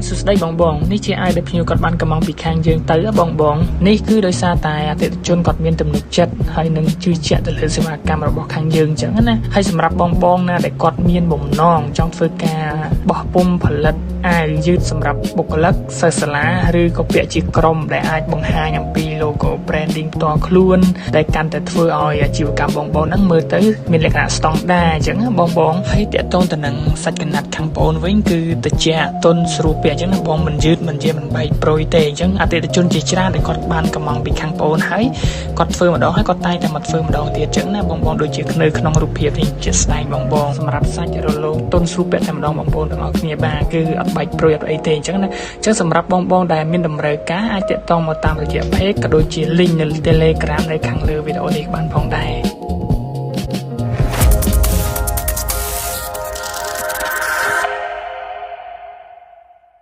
សួស្តីបងបងនេះជាអាវដែលភ្ញៀវគាត់បានកម្មង់ពីខាងយើងទៅបងបងនេះគឺដោយសារតែអតិថិជនគាត់មានទំនុកចិត្តហើយនឹងជឿជាក់ទៅលើសេវាកម្មរបស់ខាងយើងអញ្ចឹងណាហើយសម្រាប់បងបងណាដែលគាត់មានបំណងចង់ធ្វើការបោះពុម្ពផលិតអាវយឺតសម្រាប់បុគ្គលិកសិស្សសាលាឬក៏ពាក់ជាក្រុមដែលអាចបង្ហាញអំពី logo branding ផ្ទាល់ខ្លួនដែលកាន់តែធ្វើឲ្យអាជីវកម្មបងបងហ្នឹងមើលទៅមានលក្ខណៈស្តង់ដារអញ្ចឹងណាបងបងហើយតាក់ទងទៅនឹងសាច់កណាត់ខាងបងអូនវិញគឺត្រជាក់ទន់ស្រួលពាក់អញ្ចឹងណាបងមិនយឺតមិនជាមិនបែកប្រុយទេអញ្ចឹងអតិថិជនជាច្រើនដែលគាត់បានកម្មង់ពីខាងបងអូនហើយគាត់ធ្វើម្ដងហើយគាត់តែងតែមកធ្វើម្ដងទៀតអញ្ចឹងណាបងបងដូចជានៅក្នុងរូបភាពនេះជាស្ដែងបងបងសម្រាប់សាច់រលោងទន់ស្រួលពាក់តែម្ដងបងប្អូនទាំងអស់គ្នាបាទគឺអត់បែកប្រុយអត់អីទេអញ្ចឹងណាអញ្ចឹងសម្រាប់បងបងដែលមានតម្រូវការអាចតាក់ទងមកតាមរយៈ page ក៏ដូចជា link នៅ Telegram នៅខាងលើវីដេអូនេះបានផងដែរ។